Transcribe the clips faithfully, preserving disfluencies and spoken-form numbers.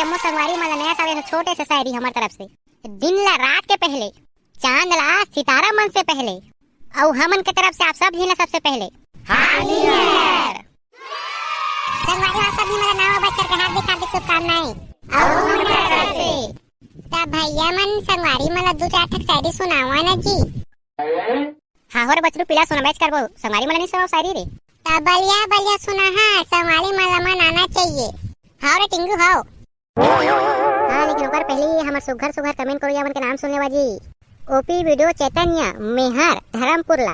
जम्मो संगवारी मन ला नया साल के छोटे से शायरी हमर तरफ से। दिन ला रात के पहले, चांद ला सितारा मन से पहले, अउ हमन के तरफ से आप सब झिन ला सबसे पहले Happy New Year। संगवारी हो, आप सब झिन ला नवा बछर के हार्दिक हार्दिक शुभकामनाएं। अउ हमन के तरफ से। त भैया मन, संगवारी मन ला दू चार ठक शायरी सुनावा ना जी। हाँ हो रे बछरू, पीला सुनाबेच करबो, संगवारी मन ला नहीं सुनाओ शायरी रे। त बलिया बलिया सुना हा, संगवारी मन ला मन आना चाहिए। हाँ रे टिंगू, हाँ। हाँ, लेकिन ओकर पहली हमर सुघर सुघर comment करोइया मन के नाम सुन लेवा जी। ओपी वीडियो चैतन्य, मेहर, धर्मपुर ला।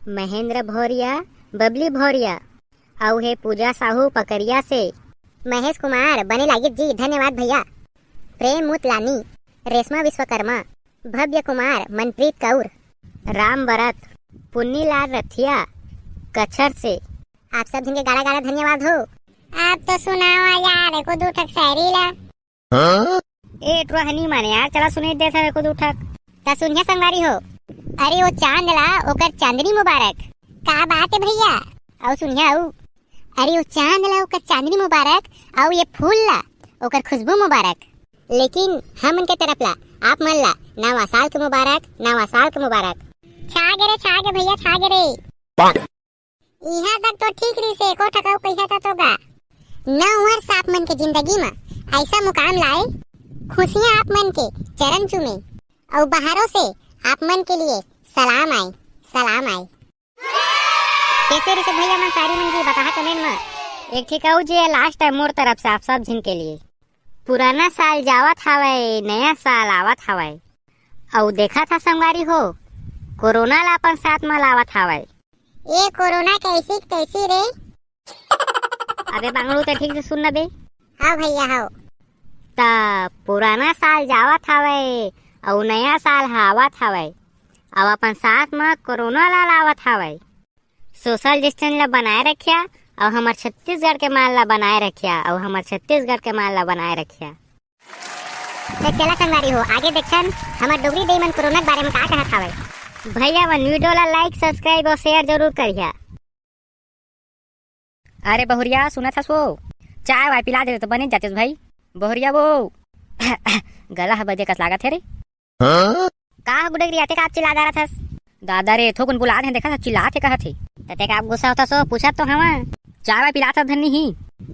महेंद्र भौरिया, बबली भौरिया, अउ हे पूजा साहू पकरिया से। महेश कुमार, बने लागिस जी, धन्यवाद भैया। प्रेम मुतलानी, रेशमा विश्वकर्मा, भव्य कुमार, मनप्रीत कौर, राम बरत, पुन्नीलाल रथिया, कछर से। आप सब झन के गाड़ा गाड़ा धन्यवाद हो। आप तो सुनावा यार, एको दू ठक शायरी ला। हाँ? ए, टुरा हनी माने यार, चला सुने दे सब एको दू ठक। त सुनिया संगवारी हो। अरे ओ चांद ला, ओकर चांदनी मुबारक। का बात है भैया? अउ सुनिया अउ। अरे ओ चांद ला, ओकर चांदनी मुबारक, अउ ये फूल ला, ओकर खुशबू मुबारक। लेकिन हमन के तरफ ला, आप मन ला नवा साल के मुबारक, नवा साल के मुबारक। छा गे रे, छा गे भैया, छा गे रे। इहाँ तक तो ठीक रहिसे, एको ठक अउ कहिया था तो गा। नव वर्ष आप मन के जिंदगी म ऐसा मुकाम लाए, खुशियाँ आप मन के चरण चूमे, अउ बाहरों से आप मन के लिए सलाम आए, सलाम आए। कैसे रहिसे भैया मन, शायरी मन जी, बताहा comment म। एक ठिक अउ जे last time मोर तरफ से आप सब झिन के लिए। पुराना साल जावत हावय, नया साल आवत हावय। अउ देखा था संगवारी हो, कोरोना ला अपन साथ म लावत हावय। ए कोरोना कैसी तैसी रे। अबे बांगड़ू, ते ठीक से सुन न बे। हाँ भैया, हाँ। त पुराना साल जावत हावय, अउ नया साल ह आवत हावय, अउ अपन साथ म कोरोना ला लावत हावय। Social distance ला बनाए रखिया, अउ हमर छत्तीसगढ़ के मान ला बनाए रखिया, अउ हमर छत्तीसगढ़ के मान ला बनाए रखिया। त चला संगवारी हो, आगे देखन हमर डोगरी दई मन कोरोना के बारे म का कहत हावय। भैया मन, video ला like, subscribe अउ share जरूर करिहा। अरे बहुरिया, सुनत हस वो? चाय वाय पिला देते तो बने जातेस भाई। बहुरिया वो, गला ह बजे कस लागत हे रे। हाँ? का ह गुडगरिया, ते का चिल्ला डारत हस? दादा रे, थोकुन बुलात हे, देखत हस चिल्लात हे कहत हे। त ते का गुस्सा होत हस वो, पूछत तो हवा। चाय वाय पिलात हस धन्नी ही।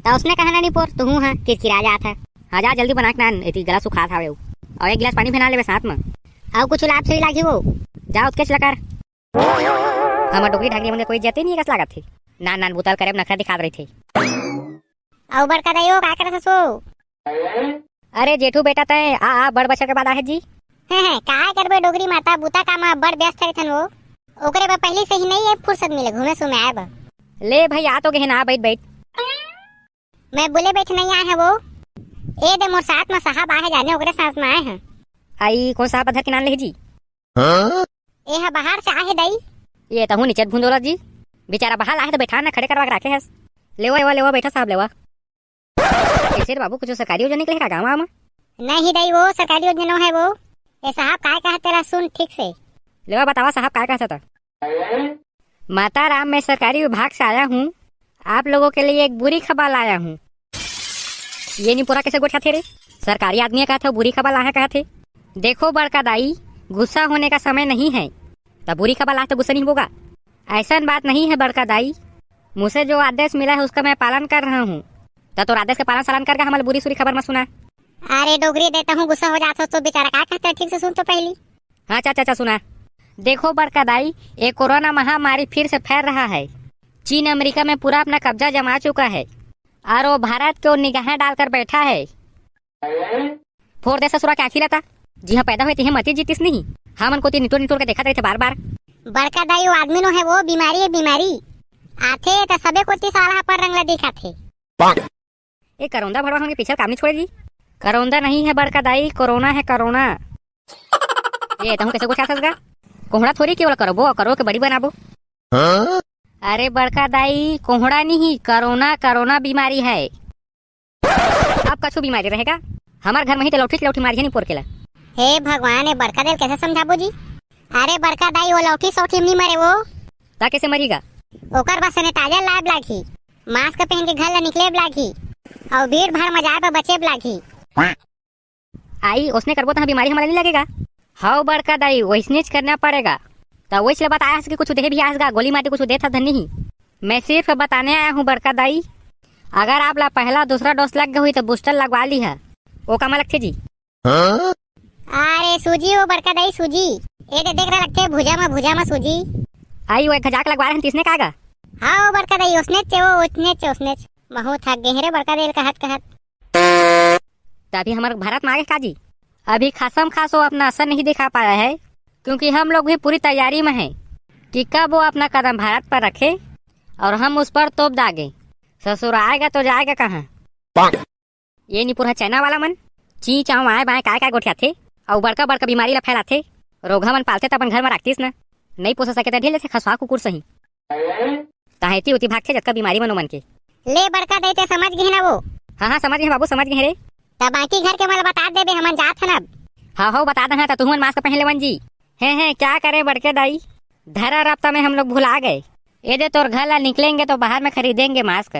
त उसने कहना नहीं पोर, तू हूँ हाँ, किरकिरा जात है। हाँ जा जल्दी बना के नान, एती गला सुखात हावे। अउ एक गिलास पानी भी ना लेबे साथ म। अउ कुछ लाभ सही लागी वो। जा उसके लकर। हमर डोकरी ढाकनी मन के कोई इज्जते नहीं हे कस लागत हे। नान नान बुतल करे म नखरा दिखात रहिथे। अउ बड़का दाई ओ, का करत हस वो? अरे जेठू बेटा तय आ, आ बड़ बछर के बाद आहे जी। हैं, हैं, काय करबे डोकरी माता, बुता काम म बड़ व्यस्त रहिथन वो। ओकरे बर पहली से ही नहीं ये फुर्सत मिले घूमे सुमे आए बर। ले भाई, आ तो गए ना, बैठ, बैठ। मैं बोले बैठ नहीं आए हैं वो। ए दे मोर साथ म साहब आहे जाने, ओकरे साथ म आए हैं। आई कौन साहब अधर के नाम ले जी? हाँ? ए ह बाहर से आहे दई। ये तहूँ निचट भूंदोला जी। बेचारा बाहर आहे त बैठा न, खड़े करवा के राखे हस। लेवा, लेवा, लेवा, बैठा साहब, लेवा। कैसे रे बाबू, कुछ सरकारी योजना निकले हे का गाँव म? नहीं दई, वो सरकारी योजना नो है वो। ए साहब, काय कहत तेला सुन ठीक से। लेवा बतावा साहब, काय कहत त? माता राम, मैं सरकारी विभाग से आया हूँ, आप लोगों के लिए एक बुरी खबर लाया हूँ। ये निपोरा कैसे गोठियाथे रे? सरकारी आदमी हे कहत हे, बुरी खबर लाहे कहत हे। देखो बड़का दाई, गुस्सा होने का समय नहीं है। त बुरी खबर लाहे त गुस्सा नहीं होगा? ऐसा बात नहीं है बड़का दाई, मुझे जो आदेश मिला है उसका मैं पालन कर रहा हूँ। त तोर आदेश के पालन सालन करके हमला बुरी सुरी खबर मत सुना। अरे डोकरी दे, तहूँ गुस्सा हो जात हो तो बेचारा का कहत हे, ठीक से सुन तो पहली। हाँ, अच्छा, अच्छा, अच्छा, सुना। देखो बड़का दाई, ये कोरोना महामारी फिर से फैल रहा है। चीन अमेरिका में पूरा अपना कब्जा जमा चुका है और वो भारत की ओर निगाहें डालकर बैठा है। फोड़ दे ससुरा के आँखी ला त। जिहाँ पैदा होए तिहें मती जीतिस नहीं। हमन कोती निटोर निटोर के देखत रहिथे बार बार। बड़का दाई, वो आदमी नो है, वो बीमारी है, बीमारी। आथे त सबे कोती साला अपन रंग ला दिखाथे। ए करौंदा भड़वा हमन के पीछे काम नहीं छोड़े जी। करौंदा नहीं है बड़का दाई, कोरोना है कोरोना। ए तहूँ कैसे गोठियाथस गा? कोहड़ा थोड़ी केवल करबो, करो के बड़ी बनाबो। हाँ? अरे बड़का दाई, कोहड़ा नहीं, कोरोना, कोरोना बीमारी है। अब कछु बीमारी रहेगा? हमर घर में ही तो लौठी से लौठी मारिया नहीं पोर के ला। हे भगवान, ए बड़का दाई ल कैसे समझाबो जी? अरे बड़का दाई, वो लौठी सौठी में नहीं मरे वो। त कैसे मरीगा? ओकर बर sanitizer लाए ब लागही, mask पहन के घर ला निकले ब लागही, अउ भीड़ भाड़ म जाए बर बचे ब लागही। आई, ओसने करबो त बीमारी हमला नहीं लगेगा। हव बड़का दाई, वैसनेच करना पड़ेगा। त वैसले बताया हस कि कुछ देहे भी आस गा, गोली माटी कुछ देत हस धन्नी ही। मैं सिर्फ बताने आया हूँ बड़का दाई, अगर आप ला पहला दूसरा डोज लग गए हुई तो बूस्टर लगवा ली है। ओ कामा लगथे जी? अरे सूजी, वो बड़का दाई सूजी। ए दे देख रहा लगथे भुजा मा, भुजा मा सूजी। आई, वो एक घजाक लगवा रहे हैं, तिसने का गा? हाँ, वो बड़का दाई, ओसनेच हे, वो ओसनेच हे, ओसनेच। महू थक गए हैं रे बड़का दाई ल कहत कहत। तभी हमारे भारत में आगे का जी? अभी खासम खास वो अपना असर नहीं दिखा पाया है, क्योंकि हम लोग भी पूरी तैयारी में हैं कि कब वो अपना कदम भारत पर रखे और हम उस पर तोप दागे। ससुर आएगा तो जाएगा कहाँ? ये निपुर है चाइना वाला मन, ची चाव आए बाएं काय काय गोठियाथे, अउ बड़का बड़का बीमारी ला फैलाथे। रोगहा मन पालथे त अपन घर में राखतीस न, नहीं पोस सके त ढील लेथे खसवा कुकुर सही। ताहेती उती भागथे जतका बीमारी मन ओमन के। ले बड़का दाई, ते समझ गए ना वो? हाँ हाँ, समझ गए बाबू, समझ गए रे। तब बाकी घर के मन ला बता देबे, हमन जात हन अब। हाँ हो, बता दे, त तुहू मन मास्क पहन लेवन जी। हैं हैं, क्या करे बड़के दाई, धरा रफ्ता में हम लोग भुला गए। ए दे, तोर घर ला निकलेंगे तो बाहर में खरीदेंगे मास्क।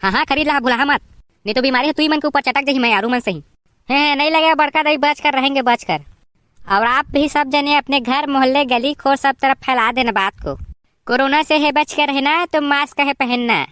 हाँ हाँ, खरीद ला, भुलाहा मत, नहीं तो बीमारी है तुई मन के ऊपर चटक जाही, मैं आरू मन सही। हैं हैं, नहीं लगे बड़का दाई, बच कर रहेंगे, बच कर। और आप भी सब जने अपने घर, मोहल्ले, गली खोर सब तरफ फैला देना बात को। कोरोना से है बच कर रहना, तो मास्क है पहनना।